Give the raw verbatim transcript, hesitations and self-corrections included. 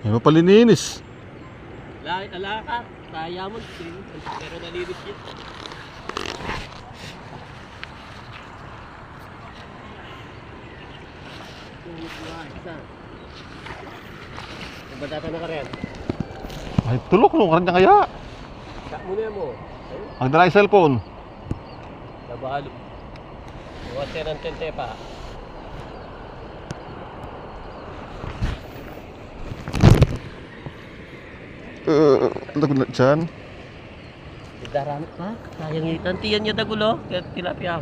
Ay, mapalininis. Ala, ala ka. Kaya mo, pero nalinis yun. Ay, tulok, no? Karanya kaya? Sa mo na mo. Ayun. Ang dala yung cellphone. Nabalo. Iwas yan ang tente pa. Uh, lagu na dyan. Daran pa. Sayang yung tantiyan niya dagulo. Kaya tilapia.